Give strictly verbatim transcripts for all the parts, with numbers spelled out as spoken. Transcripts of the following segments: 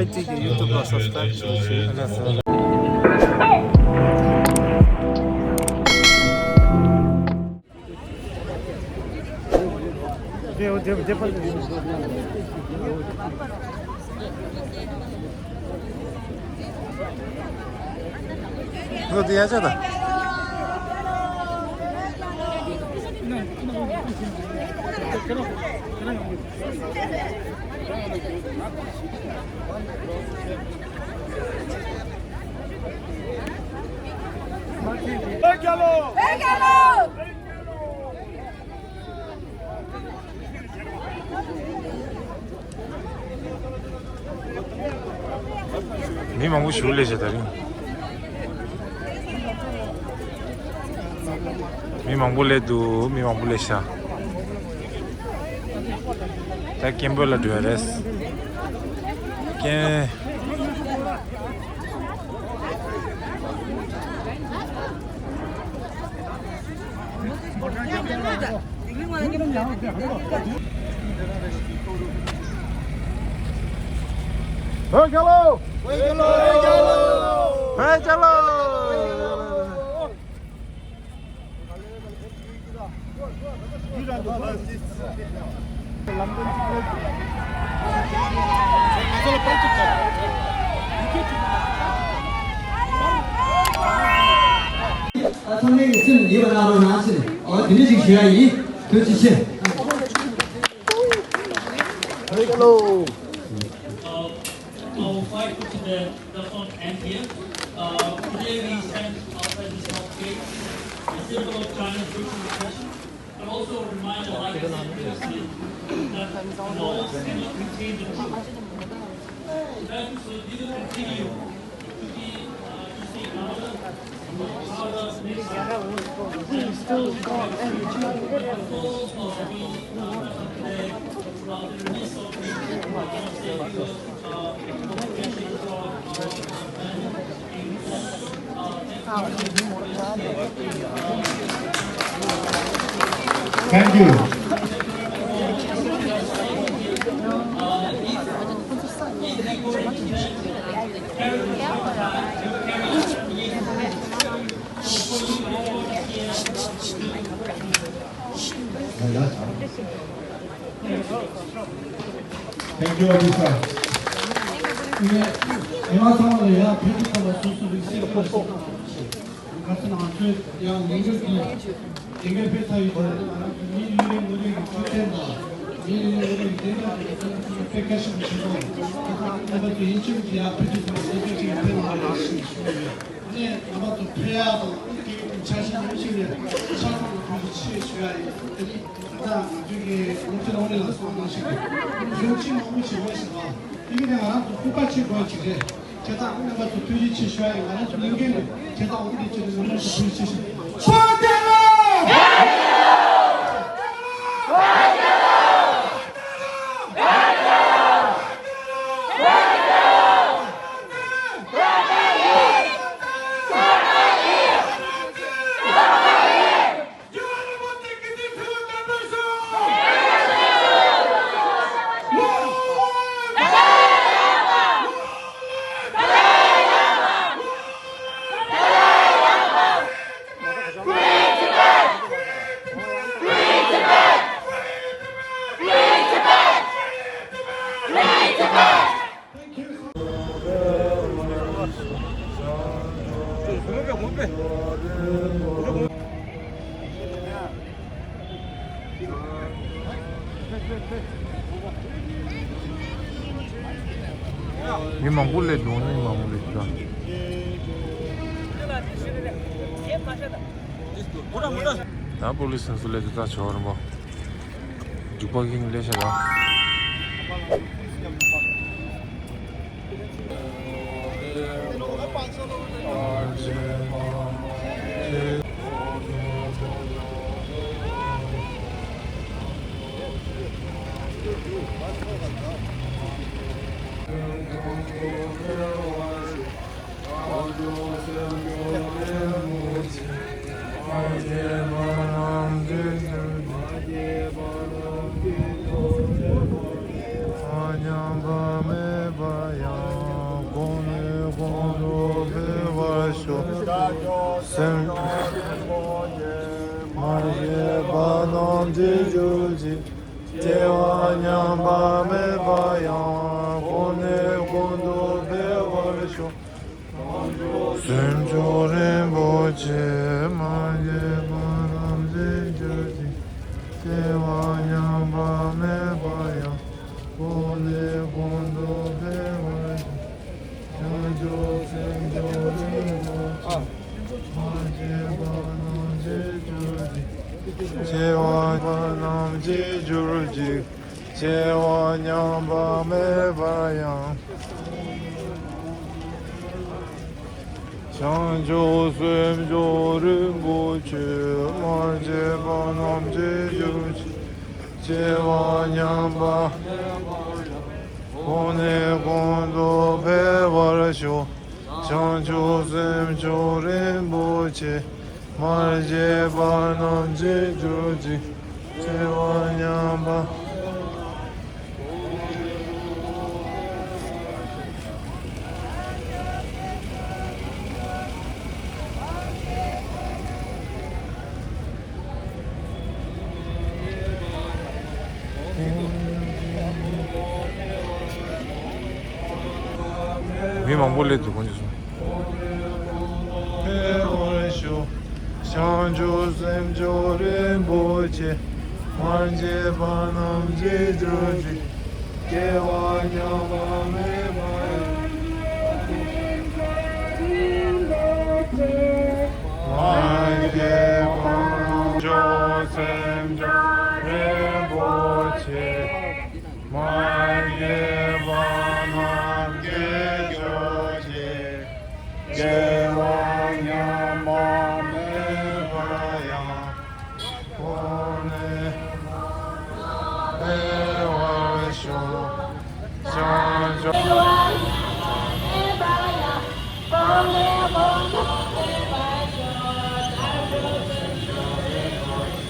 ཨའི་ཊི་གི་ཡུ་ཊུབ་ལ་སབ་སི་ཀྲའིབ་བྱེད་ཤིག་མི་མང་པོ་ཞིག་སླེབས་ཤག་ད་རིང་། མི་མང་པོ་སླེབས་འདུག་མི་མང་པོ་སླེབས་ཤག་ད་སྐད་འབོད་ལ་འགྲོ་ཡ་རེད། སྐད། བོད་རྒྱལ་ལོ། བོད་རྒྱལ་ལོ། བོད་རྒྱལ་ལོ། ཚང་མས་སེམས་ཡིད་ལ་བླངས་རོགས་གནང་ཟེར། འོ་དེ་འདྲ་ཞིག་ཞུ་ཡ་ཡིན། ཐུགས་རྗེ་ཆེ། Hello. Our fight for today does not end here. Uh, today we stand outside this house gate, a symbol of China's brutal repression, but also a reminder, like I said previously, that the laws cannot contain the truth. That, so we will continue to be, uh, to stay louder, louder, louder. Thank you. Thank you, officer. ངས་ཉི་མ་ཚང་མ་ལ་ཡང་ཕན་ཚུན་ཚང་མ་སོ་སོ་རིགས་སེལ་ཁ་ཤས་དང་། ག་ཚོད་ང་ཚོས་ཡང་ལས་འགུལ་འདི་ལས་འགུལ་སྤེལ་ཚར་ཡོད་དུས། ང་རང་ཚོ་མི་ཡུན་རིང་ངུ་རིང་གི་འཕྲོད་བསྟེན་དང་། མི་ཡུན་རིང་ངུ་རིང་གི་བདེ་འཇགས་ཀྱི་ཐོག་ནས་དཔེ་ཁ་ཤས་ཀྱི་ཞིག་དང་། ད་ལྟ་རྣམ་པ་ཚོ་ཡིན་གཅིག་མིན་གཅིག་ཡར་ཕེབས་དུས་ཚང་མ་ལས་འགུལ་ཅིག་ཕེབས་གནང་རོགས་ཞེས་ཞུ་གི་ཡོད། ཨ་ནི་རྣམ་པ་ཚོ་ཕེབས་ཡག་དང་ཨ་ནི་དེ་གའི་འཆར་གཞི་ནང་བཞིན་ནས་ཆ་ཚང་དུ་ཐུགས་རྗེ་ཆེ་ཞུ་ཡག་ཡིན། དེ་ནི་ད་ལྟ་ང་ཚོའི་གི་ལོ་ཅི་ལོ་ནས་ལ་སོང་ནང་བཞིན་གྱི་ལོ་ཅི་མང་པོ་ཞིག་ཡོད་ཞིག་ལ། དེ་གི་ནས་ང་རང་ཚོ་སྐུ་པར་ཆེ་དགོས་ཅིག་རེད། བྱས་ཙང་རྣམ་པ་ཚོ་ཐུགས་རྗེ་ཆེ་ཞུ་ཡ་ཡིན། ང་རང་ཚོ་ལས་འགན་ནི་བྱས་ཙང་འོ་དེ་བྱས་ནས་རྣམ་པ་ཚོ་ཐུགས་རྗེ་ཆེ་ཞུ། ཚོགས་བརྒྱད་ལ། མི་མང་པོ་སླེབས་འདུག་མི་མང་པོ་སླེབས་འདུག་ད་པོ་ལི་སི་སུ་སླེབས་འདུག་ད་ཇོ་རིན་པོ། འཇུག་པ་གིང་ལས་ཤ་ལ། སེམས། མ་སྐྱེས་པ་རྣམས་སྐྱེ་གྱུར་ཅིག་སྐྱེ་བ་ཉམས་པ་མེད་པ་ཡང་། གོང་ནས་གོང་དུ་འཕེལ་བར་ཤོག་སེམས་མཆོག་རིན་པོ་ཆེ། མ་སྐྱེས་པ་རྣམས་སྐྱེ་གྱུར་ཅིག་སྐྱེ་བ་ཉམས་པ་མེད་པ་ཡང་། གོང་ནས་གོང་དུ་འཕེལ་བར་ཤོག་བྱང་ཆུབ་སེམས་མཆོག་རིན་པོ་ཆེ། མ་སྐྱེས་པ་རྣམས་སྐྱེ་གྱུར་ཅིག་སྐྱེ་བ་རྣམས་སྐྱེ་གྱུར་ཅིག་སྐྱེ་བ་ཉམས་པ་མེད་པ་ཡང་། བྱང་ཆུབ་སེམས་མཆོག་རིན་པོ་ཆེ། མ་སྐྱེས་པ་རྣམས་སྐྱེ་གྱུར་ཅིག་སྐྱེ་བ་ཉམས་པ། གོང་ནས་གོང་དུ་འཕེལ་བར་ཤོག་བྱང་ཆུབ་སེམས་མཆོག་རིན་པོ་ཆེ། མ་སྐྱེས་པ་རྣམས་སྐྱེ་གྱུར་ཅིག་སྐྱེ་བ་ཉམས་པ། མི་མང་པོ་སླེབས་འདུག་ཁོང་ཚོ་སོང་། འཕེལ་བར་ཤོག་བྱང་ཆུབ་སེམས་མཆོག་རིན་པོ་ཆེ། མ་སྐྱེས་པ་རྣམས་སྐྱེ་གྱུར་ཅིག་སྐྱེ་བ་ཉམས་པ་མེད་པ་ཡང་། མ་སྐྱེས་པ་རྣམས་སྐྱེ་གྱུར་ཅིག་སྐྱེ་བ་ཉམས་པ་མེད་པ་ཡང་། མ་སྐྱེས་པ་རྣམས་སྐྱེ་གྱུར་ཅིག་སྐྱེ་བ་ཉམས་པ་མེད་པ་ཡང་། གོང་ནས་གོང་དུ་འཕེལ་བར་ཤོག་བྱང་ཆུབ་སེམས་མཆོག་རིན་པོ་ཆེ། མ་སྐྱེས་པ་རྣམས་སྐྱེ་གྱུར་ཅིག་སྐྱེ་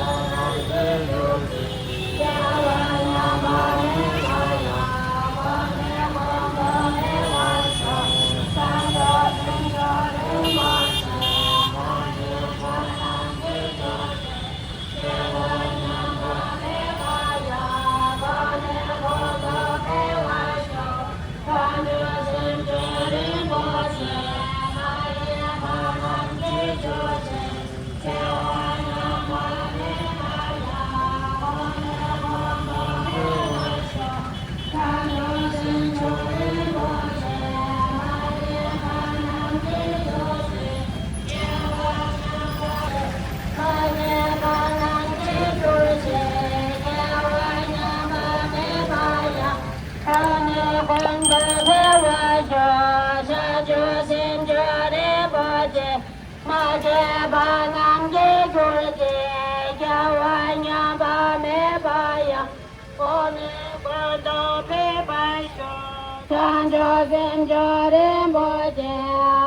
བ་ཉམས་པ་མེད་པ་ཡང་། གོང་ནས་འཕེལ་བར་ཤོག་བྱང་ཆུབ། མ་སྐྱེས་པ་རྣམས་སྐྱེ་གྱུར་ཅིག་སྐྱེ་བ་ཉམས་པ་མེད་པ་ཡང་། གོང་ནས་གོང་དུ་འཕེལ་བར་ཤོག་བྱང་ཆུབ་སེམས་མཆོག་རིན་པོ་ཆེ།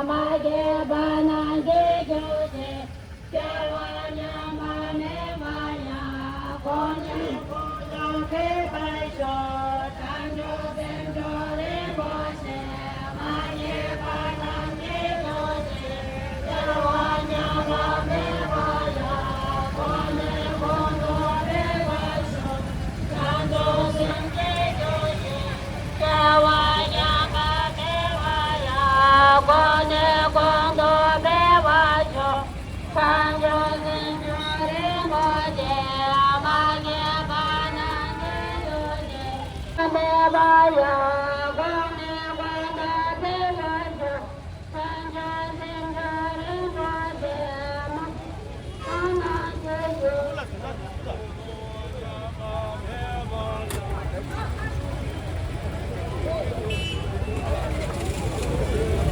མ་སྐྱེས་པ་རྣམས་སྐྱེ་གྱུར་ཅིག་སྐྱེ་བ་ཉམས་པ་མེད་པ་ཡང་། གོང་ནས་གོང་དུ་འཕེལ་བར་ཤོག་བྱང་ཆུབ་སེམས་མཆོག་རིན་པོ་ཆེ། མ་སྐྱེས་པ་རྣམས་སྐྱེ་གྱུར་ཅིག་སྐྱེ་བ་ཉམས་པ་མེད་པ་ཡང་། གོང་ནས་གོང་དུ་འཕེལ་བར་ཤོག་བྱང་ཆུབ་སེམས་སྐྱེ་གྱུར་ཅིག་སྐྱེ་བ་ཉམས་པ་མེད་པ་ཡང་། གོང་ནས་གོང་དུ་འཕེལ་བར་ཤོག་བྱང་ཆུབ་སེམས་མཆོག་རིན་པོ་ཆེ། མ་སྐྱེས་པ་རྣམས་སྐྱེ་གྱུར་ཅིག་མེད་པ་ཡང་། གོང་ནས་གོང་དུ་འཕེལ་བར་ཤོག་བྱང་ཆུབ་སེམས་མཆོག་རིན་པོ་ཆེ། མ་སྐྱེས་པ་རྣམས་སྐྱེ་གྱུར་ཅིག་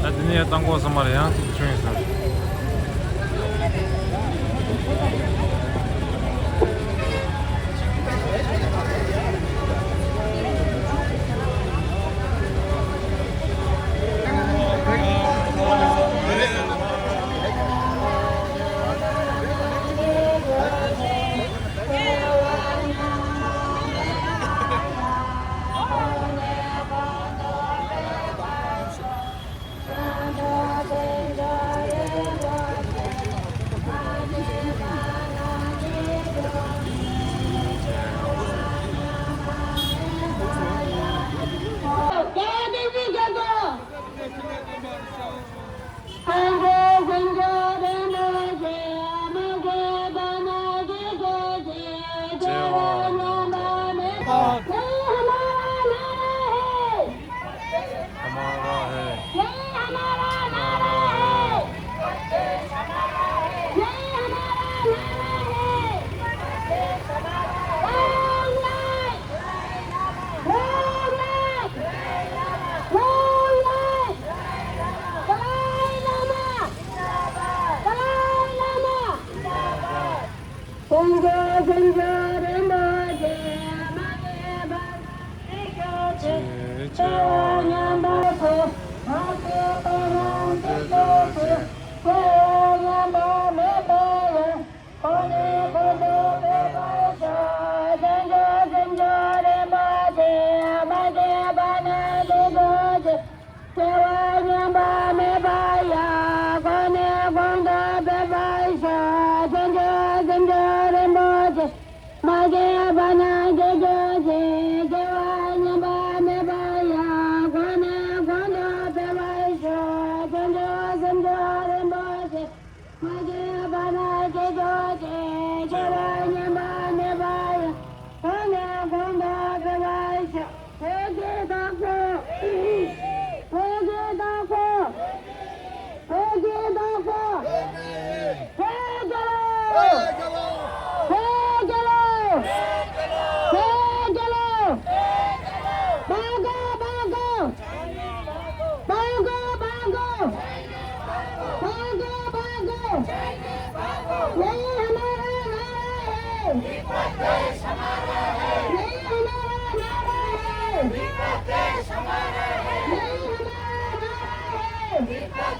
ད་འདི་ནས་ཡར་བཏང་གོ་ས་མ་རེད། ཡང་ཅིག་བྱུང་ཡིན་ས་རེད།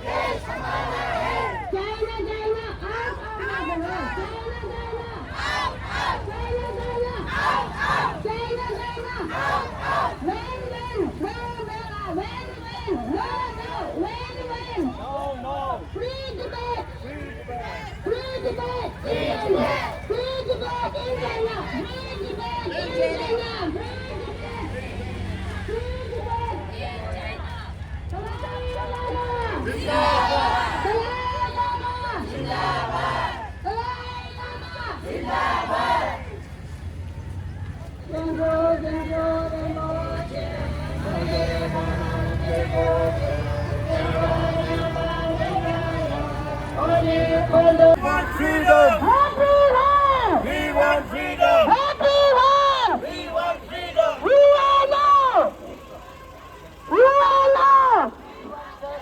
China, China, out, out, out, out. China, China, out, out. China, China, out, out. China, China, out, out. Win, win, no, no, win, win, no, no, win, win. No, no. Free Tibet. Free Tibet. Free Tibet. Free Tibet in China. Free Tibet in China. Free Tibet. Free Tibet. We want freedom! We want freedom! We want freedom! We want freedom! We want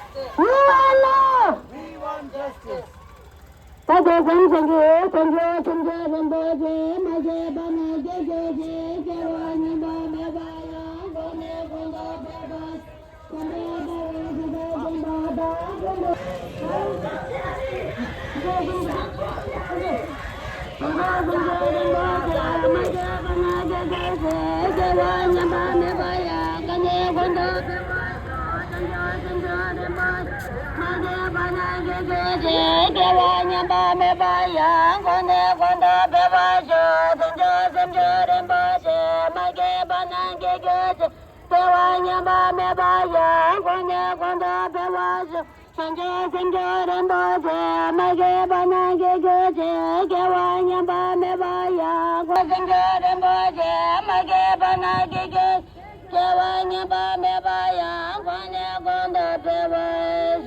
justice! We want justice! ད་དེ་ཙམ་ཞིག་གིས་དོན་གྱི་ཁྲིམས་ཀྱི་རིན་པོ་ཆེ་མ་བརྗེད་པ་ན་དགེ་སྐྱོ་ཞིག་སྐྱེ་བ་ཉམས་པ་མེད་པ་ཡང་གོང་ནས་གོང་དུ་འཕེལ་བ། སྐྱེ་བ་ཉམས་པ་མེད་པ་ཡང་གོང་ནས་གོང་དུ་འཕེལ་བར་ཤོག་བྱང་ཆུབ་སེམས་མཆོག་རིན་པོ་ཆེ་མ་སྐྱེས་པ་ན་དགེ་སྐྱོ་ཞིག་སྐྱེ་བ་ཉམས་པ་མེད་པ་ཡང་གོང་། སེམས་མཆོག་རིན་པོ་ཆེ་མ་སྐྱེས་པ་ན་དགེ་སྐྱོ་ཞིག་སྐྱེ་བ་ཉམས་པ་མེད་པ་ཡང་གོང་ནས་གོང་དུ་འཕེལ་བར་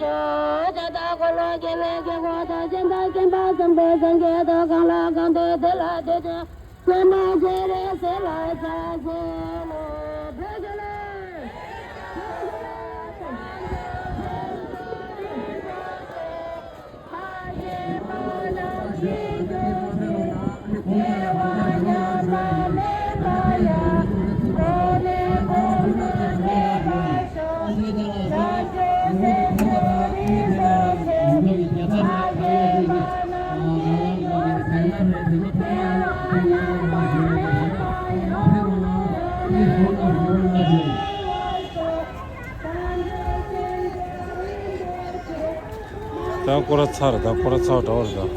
ཤོག་ཇི་ལྟར་འཁོར་ལོ་བསྐྱེད་པའི་དཀྱིལ་འཁོར་དང་། གཞན་དག་མཁྱེན་པ་བཟང་པོའི་སངས་རྒྱས་སྟོབས། གང་ལ་གང་འདུལ་དེ་ལ་དེ་བཞིན། ད་སྐོར་ར་ཚར། ད་སྐོར་ར་ཚར་འདྲ་བོ་རེད་ད།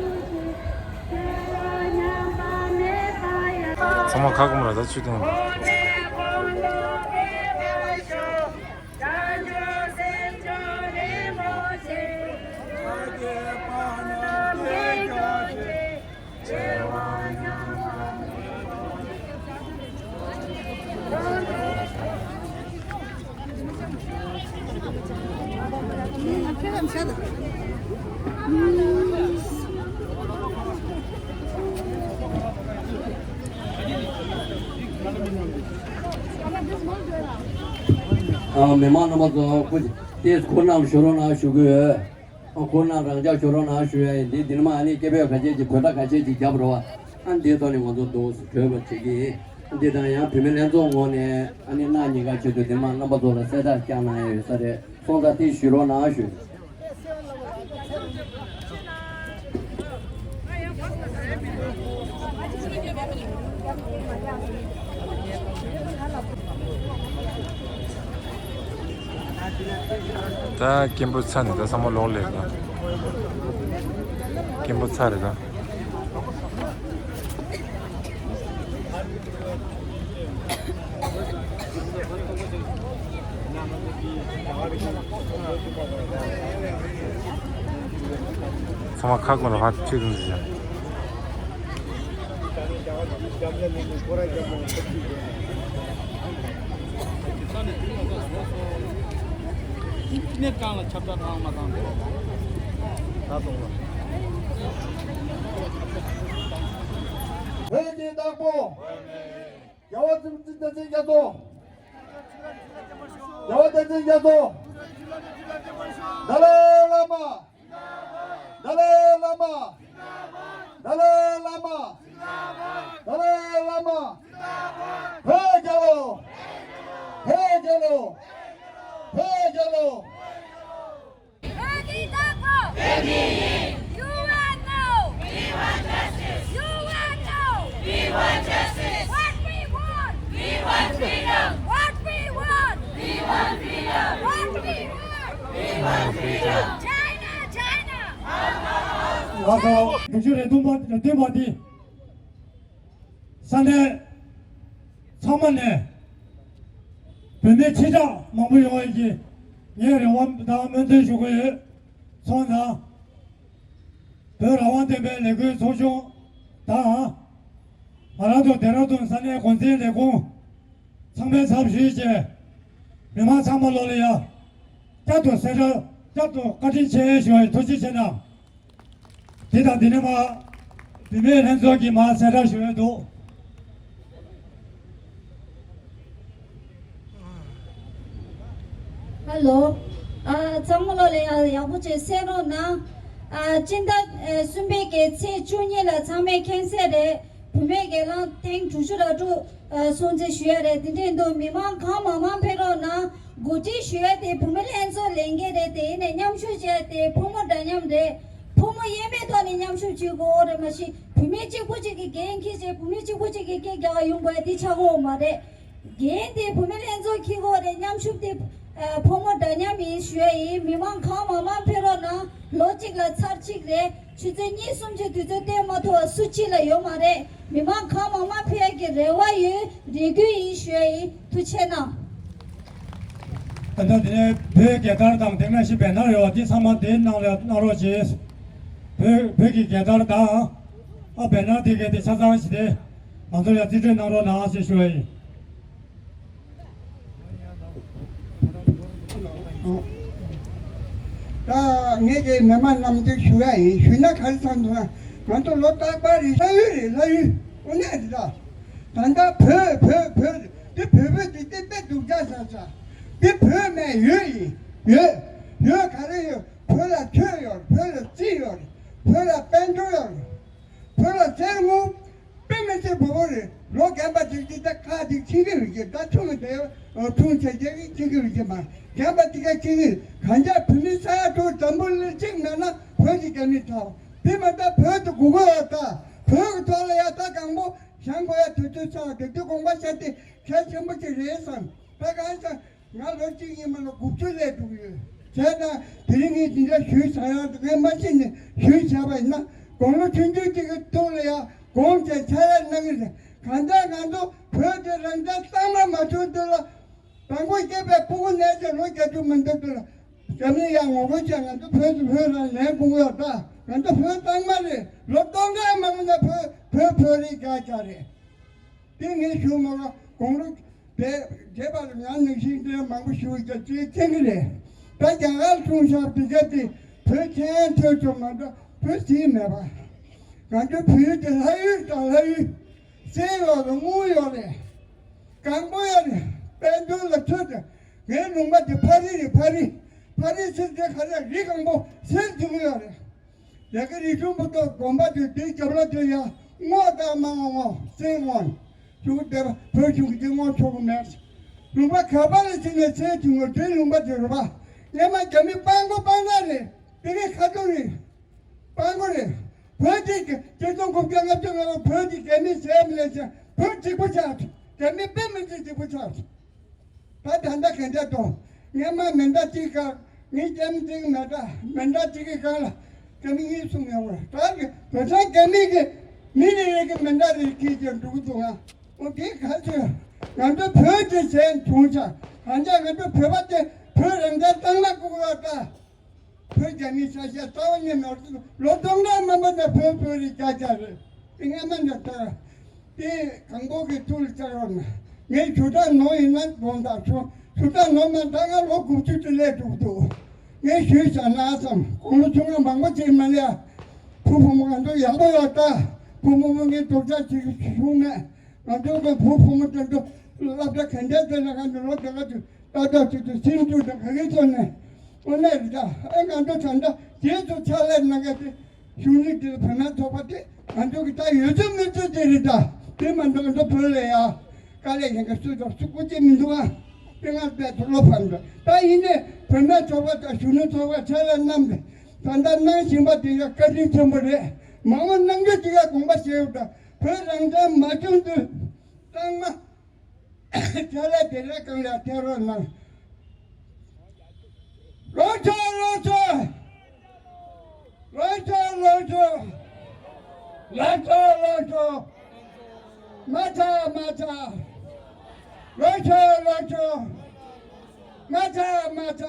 ཚང་མ་ཁ་སྐོམ་ར་ད་ཆུ་དེ་ཡིན་པ། ཨ། མི་མང་རྣམ་པ་ཚོ་སྐུ་མཁྱེན་ཏེ་སྐུ་གནང་ཞུ་རོགས་གནང་ཞུ་གི་ཡོད། ཨ། སྐུ་གནང་རང་འཇགས་ཞུ་རོགས་གནང་ཞུ་ཡ་ཡིན། འདི་འདི་ནས་མར་ཨ་ནི་སྐད་འབོད་ཁ་ཤས་ཀྱིས་བོད་སྒྲ་ཁ་ཤས་ཀྱིས་བརྒྱབ་རོགས། ཨ། འདིའི་ཐོག་ནས་ང་ཚོ་འདུག་སེ་གྲོལ་བ་བྱེད་ཀྱི་ཡིན། འདི་དང་ཡང་བུད་མེད་ལྷན་ཚོགས་ངོས་ནས་ཨ་ནི་གནངས་ཉིན་ཀ་ཆེད་དུ་འདི་མར་རྣམ་པ་ཚོ་ལ་གསལ་བསྒྲགས་བསྐྱངས་གནང་ཡ་ཡོད་ས་རེད། སོང་ཙང་དེ་ཞུ་རོགས་གནང་ཞུ། ད་སྐད་འབོད་ཚར་ནས་ད་ཚང་མ་ལོག་སླེབས་ད། སྐད་འབོད་ཚར་རེད་ད། ཚང་མ་ཁ་སྐོམ་ལ་ཕར་ཁྲིད་དང་ཟེར། གནས་གང་ལ་ཁྱབ་བསྒྲགས་བཏང་མ་བཏང་། ད་གཏོང་ལ། བོད་ཀྱི་བདག་པོ། རྒྱལ་བ་བསྟན་འཛིན་རྒྱ་མཚོ། རྒྱལ་བ་བསྟན་འཛིན་རྒྱ་མཚོ། ཏཱ་ལའི་བླ་མ། ཏཱ་ལའི་བླ་མ། ཏཱ་ལའི་བླ་མ། ཏཱ་ལའི་བླ་མ། བོད་རྒྱལ་ལོ། བོད་རྒྱལ་ལོ། བོད་རྒྱལ་ལོ། བོད་ཀྱི་ ལགས་སོ། དྲུག་ཅུ་རེ་བདུན་པ་རེ་བདུན་པ་འདི། ས་གནས་ཚང་མ་ནས་བོད་མི་ཁྲི་ཕྲག་མང་པོ་ཡོང་བའི་གི་ངས་རེ་བ་དང་སྨོན་འདུན་ཞུ་གི་ཡོད། སོང་ཙང་། བོད་རང་དབང་ལྡན་པའི་ལས་འགུལ་ཚོགས་ཆུང་དང་། ང་རང་ཚོ་ལྡེ་ར་ལྡུན་ས་གནས་འགོ་འཛིན་ལས་ཁུངས་ཚང་མའི་ཚབ་ཞུས་བྱས། མི་མང་ཚང་མ་ལོ་ལ་ཡ། བསྐྱར་དུ་གསལ་བསྒྲགས་བསྐྱར་དུ་བཀའ་དྲིན་ཆེ་ཞུ་བའི་ཐུགས་རྗེ་ཆེ་གནང་། འདི་དང་འདི་ནས་མ། བུད་མེད་ལྷན་ཚོགས་ཀྱིས་མ་གསལ་བསྒྲགས་ཞུ་ཡས་འདུག། ཧ་ལོ། ཨ། ཚང་མ་ལོ་ལ་ཡ་ཡག་པོ་བྱས་གསན་རོགས་གནང་། ཨ། སྤྱི་ཟླ་ཨ་གསུམ་པའི་གི་ཚེས་བཅུ་གཉིས་ལ་ཚང་མས་མཁྱེན་གསལ་རེད། བུད་མེད་སྒེར་ལངས་ཐེངས་དྲུག་ཅུ་རེ་དྲུག་ཨ་སྲུང་བརྩི་ཞུ་ཡ་རེད། དེ་འདྲས་འདུག། མི་མང་གང་མང་མང་ཕེབས་རོགས་གནང་། གོ་སྒྲིག་ཞུ་ཡ་དེ་བུད་མེད་ལྷན་ཚོགས་ལས་འགན་རེད། དེ་ནས་མཉམ་ཞུགས་བྱས་ཏེ་ཕོ་མོ་འདྲ་མཉམ་རེད། ཕོ་མོ་དབྱེ་མེད་ཐོག་ནས་མཉམ་ཞུགས་བྱེད་དགོས་རེད། མ་གཞི་བུད་མེད་གཅིག་པུ་གཅིག་གིས་འགན་འཁྱེར་བྱས་བུད་མེད་གཅིག་པུ་གཅིག་གིས་སྐད་རྒྱག་ཡོང་དགོས་ཡ་དེ་ཆགས་ཀྱི་ཡོད་མ་རེད། འགན་དེ་བུད་མེད་ལྷན་ཚོགས་འཁྱེར་དགོས་རེད། མཉམ་ཞུགས་དེ་ཨ་ཕོ་མོ་འདྲ་མཉམ་ཡིན་ཞུ་ཡ་ཡིན། མི་མང་གང་མང་མང་ཕེབས་རོགས་གནང་། ལོ་གཅིག་ལ་ཚར་གཅིག་རེད། ཆུ་ཚོད་གཉིས་གསུམ་གྱི་དུས་ཚོད་སྟོན་མ་ཐུབ་པ་སུ་གཅིག་ལ་ཡོད་མ་རེད། མི་མང་གང་མང་མང་ཕེབས་ཡ་གི་རེ་བ་ཡོད། རེ་སྐུལ་ཡིན་ཞུ་ཡ་ཡིན། ཐུགས་རྗེ་གནང་། ད་ལྟ་དེ་ནས་བོད་རྒྱལ་དར་དང་དེ་ནང་བཞིན་བེ་ནར་ཡོད་པ་འདི་ཚང་མ་དེའི་ནང་ལ་གནང་རོགས་བྱེད། བོད་བོད་ཀྱི་རྒྱལ་དར་དང་ཨ་བེ་ནར་དེ་གའི་དེ་ཆ་ཚང་ཞིག་དེ་ང་ཚོ་ཡ་རྩིས་སྤྲོད་གནང་རོགས་གནང་ཞེས་ཞུ་བ་ཡིན། ད་ངས་ཀྱི་མི་མང་རྣམས་འདི་ཞུ་ཡ་ཡིན། ཞུས་ན་ག་རེ་བསམ་འདུག་ན། ང་ཚོ་ལོ་རྟག་པར་རེད། ལྷ་ཡུལ་རེད། ལྷ་ཡུལ་དངོས་གནས་རེད། ད་ད་ལྟ་བོད་བོད་བོད་འདི་བོད་བོད་འདི་དེ་དཔེ་སྡུག་ཅག་ཟ་ས་འདི་བོད་མེད་ཡུལ་ཡིན། ཡོད་ཡོད་ག་རེ་ཡོད། བོད་ལ་ཆོས་ཡོད། བོད་ལ་རྩིས་ཡོད། བོད་ལ་དཔལ་འབྱོར་ཡོད། བོད་ལ་རྩེད་མོ། དཔེ་མི་སྲིད་བོ་བོ་རེད། ལོ་རྒན་པ་དེ་དེ་ད་ཁ་དེ་ཁྱི་གི་རུ་གྱི་ད་ཆུང་དེ་ཆུང་ཆེ་ཆེ་གི་ཁྱི་གི་རུ་གྱི་མ། རྒན་པ་དེ་ག་ཁྱི་གི་གང་ཅག་བུད་མེད་ས་ཡ་དྲུག་འཛམ་བུ་གླིང་གཅིག་མེད་ན་བོད་ཀྱི་རྒྱ་མི་ཐོག་དེ་མ་ད་བོད་དུ་དགུ་གོ་ཡ་ད་བོད་ཀྱི་ཐོག་ལ་ཡ་ད་གང་པོ་བཞེངས་དགོས་ཡ་དུས་ཚོད་ཚང་དེ་དུས་དགོངས་པ་བཞེས་ཏེ་གལ་ཆེན་པོ་ཅིག་རེད་བསམ། ད་གང་ཅག་ང་ལོ་གཅིག་ཡིན་མ་ལོ་དགུ་བཅུ་སླེབས་འགྲོ་གི་ཡོད། བྱས་ཙང་དེ་རིང་ངས་འདི་འདྲ་ཞུས་བྱ་ཡག་ངས་མ་ཤེས་ནས་ཞུས་བྱས་པ་ཡིན་ན་དགུང་ལོ་ཆུང་ཆུང་གཅིག་གི་ཐོག་ལ་ཡང་དགོངས་བྱས་ཕྱག་ལས་གནང་གི་རེད། གང་ལྟར་ང་ཚོ་བོད་དེ་རང་བཙན་གཙང་མ་མ་བྱུང་དུས་ལ་དང་པོ་སྐྱེས་པའི་སྤུ་གུ་ནས་ཀྱང་ལོ་བརྒྱད་ཅུ་མི་འདུག་དུས་ལ་རྒྱ་མི་ཡང་ངོ་རྒོལ་བྱས། ང་ཚོ་བོད་དུ་བོད་རང་ལེན་དགོས་ཡོད། ད་ང་ཚོ་བོད་གཙང་མ་རེད། ལོ་སྟོང་ཕྲག་མང་པོ་ནས་བོད་བོད་བོད་རིགས་རྒྱ་རྒྱ་རེད། དེ་ངས་ཞུ་མ་ག་དགུང་ལོ་དེ་རྒྱས་པ་ལ་ང་ནང་བཞིན་དེ་མང་པོ་ཞུ་རྒྱ་ཅེས་མཁྱེན་གྱི་རེད། ད་རྒྱ་གར་ལ་འཁྲུངས་ཤག་དེ་ག་དེ་བོད་ཁྱེད་ཐོས་ཆོག་མ་འགྲོ་བོད་ཟིན་མེད་པ། ང་ཚོའི་བོད་ཡུལ་དེ་ལྷ་ཡུལ་དང་ལྷ་ཡུལ་གསེར་ཡོད་རེད། དངུལ་ཡོད་རེད། གང་པོ་ཡོད་རེད། དཔལ་འབྱོར་ལ་ཐོས་ཏེ་ངའི་ལུང་པ་དེ་ཕ་རི་རེད། ཕ་རི་ཕ་རི་ཟེར་དེ་ག་རེ་རི་གང་པོ་གསེར་འཛུགས་ཡོད་རེད། ཡ་གི་རི་ཆུང་པོ་ཏོ་དགོན་པ་དེ་དེའི་རྒྱབ་ལ་དེ་ཡ་སྔོ་དང་མ་སྔོ་སྔོ་སེ་སྔོ་ཆུང་དེ་བོད་ཆུང་གི་སྔོ་ཆོག་གི་མེད། ལུང་པ་ག་པ་ལ་ཕྱིན་ནས་ཚེ་ཆུང་ངོ་དེའི་ལུང་པ་དེ་རུ་བ་སྔས་མ་རྒྱ་མི་སྤང་གོ་སྤང་ན་རེད། དེ་གའི་ཁ་ཐུག་རེད། སྤང་གོ་རེད། བོད་ཀྱི་ཆིག་སྟོང་དགུ་བརྒྱ་ལྔ་བཅུ་ང་བོད་ཀྱི་རྒྱ་མི་ཟས་མི་ལས་ཀྱང་བོད་གཅིག་པུ་ཆགས། རྒྱ་མི་དཔེ་མི་སྲིད་གཅིག་པུ་ཆགས། ད་ད་ལྟ་གན་ད་དོ། ངས་མ་མེ་མདའ་གཅིག་ག་ངས་རྒྱ་མི་གཅིག་མེ་མདའ་མེ་མདའ་གཅིག་གི་སྒང་ལ་རྒྱ་མི་གཉིས་གསུམ་ཡོང་བ་ད་གི་བོད་ཚང་རྒྱ་མི་གི་མི་རེ་རེ་གི་མེ་མདའ་རེ་གིས་ཀྱང་འགྲོ་གི་འདུག་ང་འོ་དེ་ག་ཚོད་ང་ཚོ་བོད་ཀྱི་ཟས་བྱུང་ཆ་གང་ཅག་ང་ཚོ་བོད་པ་དེ་བོད་རང་བཙན་གཙང་མ་བཀུག་ཡོད་ད། བོད་རྒྱ་མིའི་ས་ཆ་རྩ་བ་ཉིད་ནོར་ལོ་སྟོང་ཕྲག་མང་པོ་ནས་བོད་བོད་རིགས་རྒྱ་རྒྱ་རེད། དེ་སྔ་མ་ནས་ད་དེ་གང་པོ་གི་ཐུགས་ལ་བཅར་བ་ན་ངས་ཞུ་དག་ནོར་ཡིན་ན་དགོངས་དག་ཞུ་ཞུ་དག་ནོར་མ་ད་ང་ལོ་དགུ་བཅུ་དུ་སླེབས་འགྲོ་གི་འདུག་ངས་ཞུས་བཞག་ན་བསམ་དགུང་ལོ་ཆུང་ང་མང་པོ་ཅིག་མ་ལས་བུ་བུ་མོ་ང་ཚོ་ཡག་པོ་ཡོད་ད། བུ་བུ་མོ་ངས་རྡོག་རྩ་ཅིག་ཞུ་མེད། ང་ཚོ་གི་བུ་བུ་མོ་དེ་ཚོ་སློབ་གྲྭ་ག་འདྲ་དེ་ལ་ང་ཚོ་ལོ་དེ་ག་ཚོད། ཏག་ཏག་ཅིག་ཏུ་སེམས་ཤུགས་དང་ག་གེ་ཐོག་ནས་དངོས་གནས་རེད་ད། ཨེ་ང་ཚོ་ད་ལྟ་རྗེས་སུ་ཕྱག་ལས་གནང་མཁན་དེ་གཞུང་ལུགས་དེ་བོད་མིའི་ཚོགས་པ་དེ་ང་ཚོ་གི་ད་ཡོད་ཚོད་མེད་ཚོད་དེ་རེད་ད། དེ་མ་གཏོགས་ང་ཚོ་བོད་ལ་ཡ་དཀའ་ལས་ཡིན་ག་སུ་དང་སུ་སྐུ་ཅི་མི་འདུག་ཨ། དེ་ང་དཔེ་ཐོག་ལོ་ཕམ་འདུག་ད་ཡིན་ནས་བོད་མིའི་ཚོགས་པ་དང་གཞོན་ནུ་ཚོགས་པ་ཕྱག་ལས་གནང་སྟེ་ད་ལྟ་གནང་བཞིན་པ་དེ་ཡང་བཀའ་དྲིན་ཆེན་པོ་རེད། མང་པོ་གནང་རྒྱུ་དེ་ཡང་དགོངས་པ་བཞེས་ཡོད་ད། བོད་རང་བཙན་མ་བྱུང་དུས་གཙང་མ། ཁྱེད་ལ་དེ་རེ་གང་ལ་ཐེ་རོ་ན། ལོ་ཆོག་ལོ་ཆོག་ལོ་ཆོག་ལོ་ཆོག་ལོ་ཆོག་ལོ་ཆོག་མ་ཆག་མ་ཆག་ལོ་ཆོག་ལོ་ཆོག་མ་ཆག་མ་ཆག་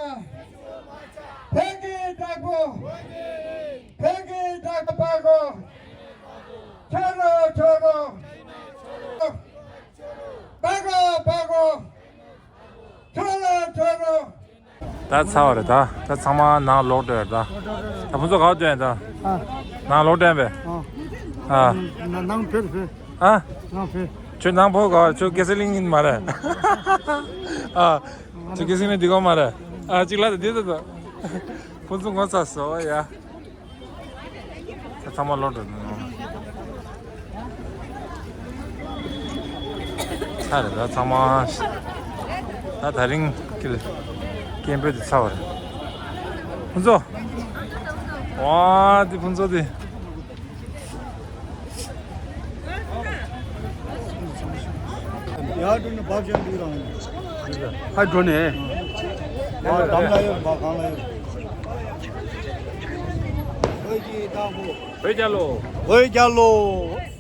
བོད་ཀྱི་བདག་པོ། བོད་ཀྱི་བདག་པོ་པ་གོ། ཆོག་རོགས་ཆོག་རོགས། པ་གོ་པ་གོ། ཆོག་རོགས་ཆོག་རོགས། ད་ཚར་བ་རེད་ད། ད་ཚང་མ་ནང་ལོག་འགྲོ་ཡ་རེད་ད། ད་ཕུན་ཚོགས་ག་པར་སྡོད་ཡ་ད། ཨ། ནང་ལོག་འགྲོ་ཡ་པས། ཨ། ཨ། ན་ནང་ཕེབས་ཕེབས། ཨ། ནང་ཕེབས། ཁྱོད་ནང་ཕོ་ག་པར། ཁྱོད་སྐད་ཟེར་གླིང་ཡིན་མ་རེད། ཨ། ཁྱོད་སྐད་ཟེར་གླིང་འདི་གོ་མ་རེད། ཨ། གཅིག་ལ་ད་འདི་ད་ད། ཕུན་ཚོགས་ངོ་ཚ་སོ་ཡ། ཚང་མ་ལོག་འགྲོ་ནས། ཚར་རེད་ད་ཚང་མ། ད་ད་རིང་ཀི་ལ་སྐད་འབོད་དེ་ཚར་བ་རེད། ཕུན་ཚོགས། ཝ་དེ་ཕུན་ཚོགས་དེ། ཡར་འགྲོ་ནས་བབ་ཅན་འདུག་རང་། ཧ་འགྲོ་ནས། ཨ་འགྲམ་ལ་ཡོད་བ་གང་ལ་ཡོད། བོད་ཀྱི་བདག་པོ། བོད་རྒྱལ་ལོ། བོད་རྒྱལ་ལོ།